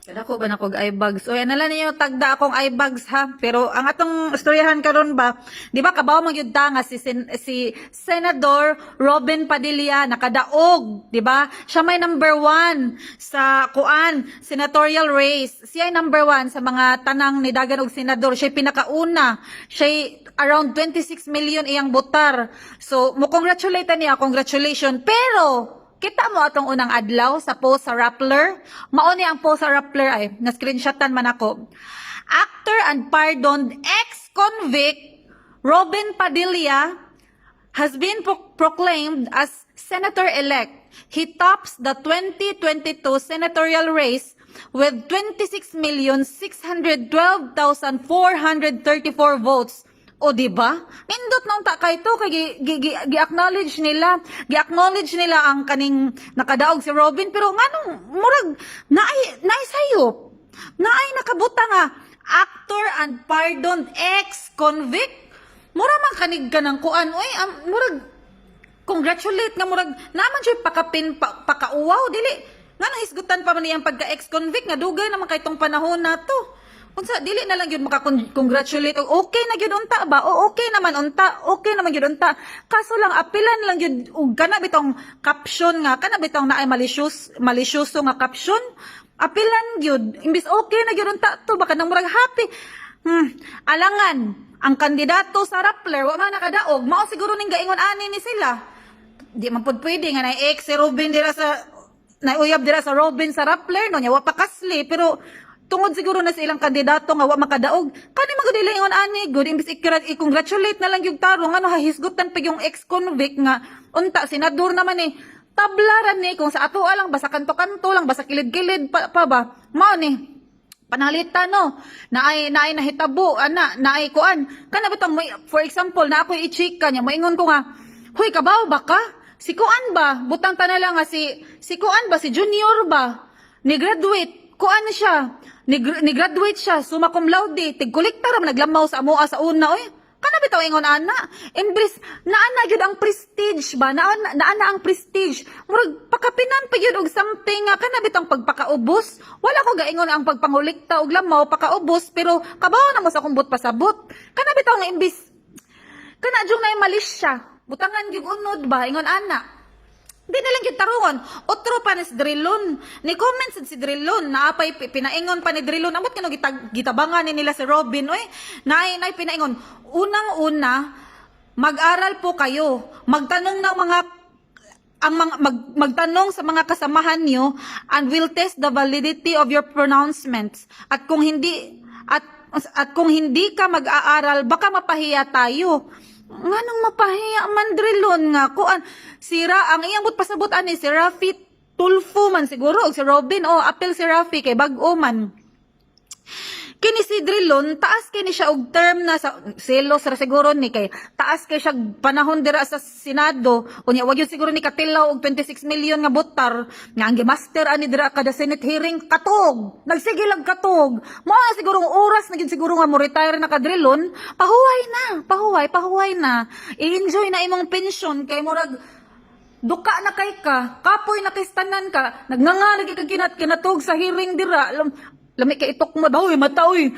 Kadako ba na kog eye bags? Oy, anala ninyo tagda akong eye bags ha. Pero ang atong istoryahan karon ba, di ba kabaw man gyud ta nga si Senador Robin Padilla nakadaog, di ba? Siya may number one sa kuan senatorial race. Siya ay number one sa mga tanang nidagan og senador. Siya pinakauna. Siya around 26 million iyang botar. So, mo congratulate niya, congratulations. Pero kita mo atong unang adlaw sa post sa Rappler. Mao ni ang post sa Rappler ay na screenshotan man ako. Actor and pardoned ex-convict Robin Padilla has been proclaimed as senator-elect. He tops the 2022 senatorial race with 26,612,434 votes. O di ba? Nindot nung ta kay to kay gi-acknowledge nila, gi-acknowledge nila ang kaning nakadaog si Robin, pero nganong murag naay sayop. Naay nakabuta nga actor and pardoned ex-convict. Mura man kanig ka ng kuan, oy, murag congratulate nga murag naman siya pakapin pa, pakauwaw dili nga nang hisgutan pa man niyang pagka ex-convict nga dugay naman kay tong panahon na to. Unsa, dili na lang gyud maka-congratulate og okay na gyud unta ba o okay naman unta, okay naman gyud unta, kaso lang apilan lang gyud og kana bitong caption nga kana bitong naay malicious, malisyoso nga caption, apilan gyud imbis okay na gyud unta to baka nang murag happy. Alangan ang kandidato sa Rappler wa man nakadaog, mao siguro ning gaingon ani ni sila. Di man pud pwede nga na ex si Robin dira sa nauyab dira sa Robin sa Rappler, no, nya wa pa kasli, pero tungod siguro na sa ilang kandidato nga wa makadaog kani man gud ingon ani gud imbis i-congratulate na lang yung tarong ano hahisgutan pa yung ex-convict nga unta senador naman eh. Tablaran ni kung sa ato lang ba, sa kanto-kanto lang ba, sa kilid-kilid pa ba, mao ni panalita, no, naay nahitabo ana, naay kuan kana bitong for example na ako'y i-chika niya, moingon ko nga, "Huy, kabaw ba ka si kuan ba?" Butang ta na lang nga si kuan ba, si Junior ba, ni graduate kuan siya, ni graduate siya summa cum laude, tig kolekta ra man naglamaw sa amoa sa una, oy. Kana bitaw ingon ana, imbis naa na gyud ang prestige ba, naa naa na ang prestige, murag pakapinan pa gyud og something nga kana bitang pagpakaubos. Wala ko gaingon ang pagpangulikta og lamaw pakaubos, pero kabaw na mo sa kumbot pasabot. Kana bitaw nga imbis kana jung na malisya, butangan gyud unod ba ingon ana. Di na lang yung tarungon. Otro pa ni si Drilon. Ni comment sad si Drilon. Naapay pinaingon pa ni Drilon. Amot kano gitabangan ni nila si Robin. Oy, naay pinaingon. Unang-una, mag-aral po kayo. Magtanong ng mga ang mga magtanong sa mga kasamahan niyo and will test the validity of your pronouncements. At kung hindi ka mag-aaral, baka mapahiya tayo. Nganong mapahiya man, Drilon, nga kuan sira ang iyang but pasabot ani si Rafi Tulfo man siguro og si Robin o apel si Rafi kay bag-o man. Kini si Drilon, taas kini siya og term na sa selos ra siguro ni kay taas kay siya panahon dira sa Senado. Unya wag yun siguro ni katilaw og 26 million nga botar nga ang gimaster ani dira kada Senate hearing katog. Nagsige lang katog. Mao na siguro ang oras na gyud siguro nga mo retire na ka, Drilon, pahuway na, pahuway, pahuway na. I-enjoy na imong pension kay murag duka na kay ka, kapoy na kay tanan ka, nagngangalag ka kinatog sa hearing dira. Lami kay itok mo, uy, mata, uy.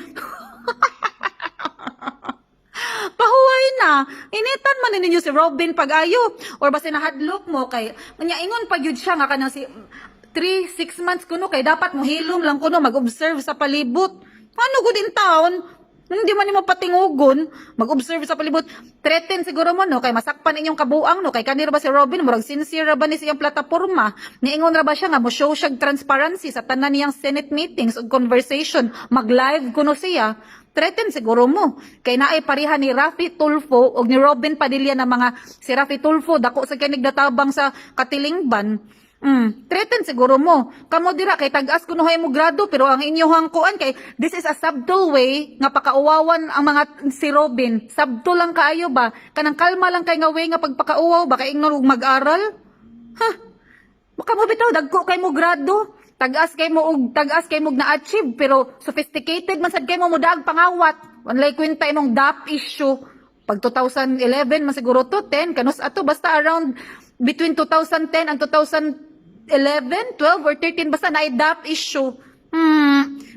Pahuway na. Initan man ninyo si Robin pag-ayo. Or basta nahadlok mo kay, nya ingon pa gyud siya nga kanang si 3, 6 months kuno kay dapat mo hilom lang kuno mag-observe sa palibot. Ano gud in town? Hindi man nimo patingugon, mag-observe sa palibot. Threaten siguro mo, no, kay masakpan inyong kabuang, no, kay kanira ba si Robin, murag sincere ra ba ni siyang plataporma. Niingon ra ba siya nga mo show siya transparency sa tanan niyang Senate meetings ug conversation, mag-live kuno siya. Threaten siguro mo. Kay naay pareha ni Rafi Tulfo og ni Robin Padilla na mga si Rafi Tulfo dako sa kay nagdatabang sa katilingban. Threaten siguro mo. Kamo dira kay tag-as kuno hay mo grado, pero ang inyong kuan kay this is a subtle way nga pakauwawan ang mga si Robin. Subtle lang kaayo ba? Kanang kalma lang kay nga way nga pagpakauwaw ba kay ingnon og mag-aral? Ha? Baka mo bitaw dagko kay mo grado. Tag-as kay mo og tag-as kay mo na-achieve, pero sophisticated man sad kay mo mudaag pangawat. Walay kwenta imong DAP issue. Pag 2011 man siguro to, 10 kanus ato, basta around between 2010 and 2015 11, 12 or 13, basta na DAP issue.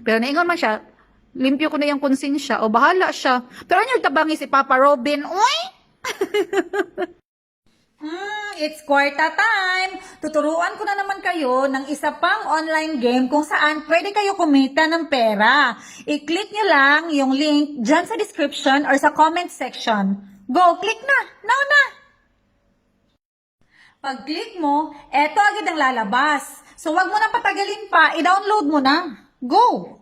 Pero naingon man siya, limpyo ko na yung konsensya o bahala siya. Pero ano tabangi si Papa Robin? Uy! It's kwarta time! Tuturuan ko na naman kayo ng isa pang online game kung saan pwede kayo kumita ng pera. I-click nyo lang yung link dyan sa description or sa comment section. Go, click na! Now na! Pag-click mo, eto agad ang lalabas. So, wag mo na patagalin pa, i-download mo na. Go!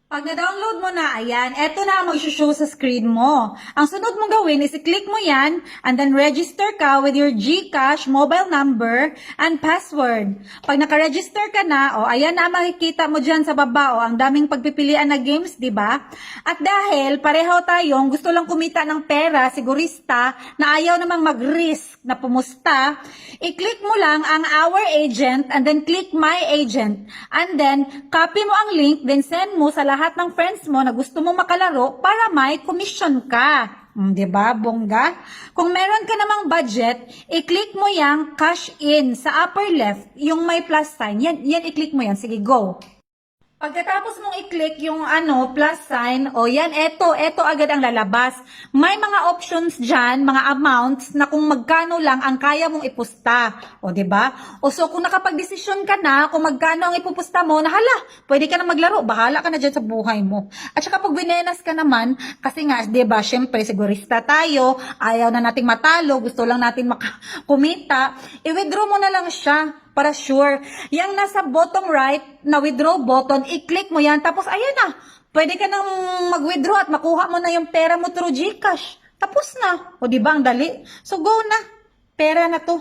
Pag na-download mo na, ayan, eto na ang mag-show sa screen mo. Ang sunod mong gawin is i-click mo yan and then register ka with your GCash mobile number and password. Pag naka-register ka na, o ayan na ang makikita mo dyan sa baba, o ang daming pagpipilian na games, di ba? At dahil pareho tayong gusto lang kumita ng pera, sigurista, na ayaw namang mag-risk na pumusta, i-click mo lang ang "Our Agent" and then click "My Agent". And then, copy mo ang link, then send mo sa lahat ng friends mo na gusto mong makalaro para may commission ka. 'Di ba, bongga? Kung meron ka namang budget, i-click mo yang "Cash in" sa upper left, yung may plus sign. Yan, yan i-click mo yan. Sige, go. Pagkatapos mong i-click yung ano, plus sign, o yan, eto agad ang lalabas. May mga options dyan, mga amounts na kung magkano lang ang kaya mong ipusta. O, di ba? O so, kung nakapag-desisyon ka na kung magkano ang ipupusta mo, na hala, pwede ka na maglaro, bahala ka na dyan sa buhay mo. At saka pag binenas ka naman, kasi nga, di ba, syempre, sigurista tayo, ayaw na nating matalo, gusto lang natin kumita, i-withdraw mo na lang siya para sure. Yang nasa bottom right na withdraw button, i-click mo yan. Tapos ayan na, pwede ka nang mag-withdraw at makuha mo na yung pera mo through GCash. Tapos na. O, di ba ang dali? So go na. Pera na to.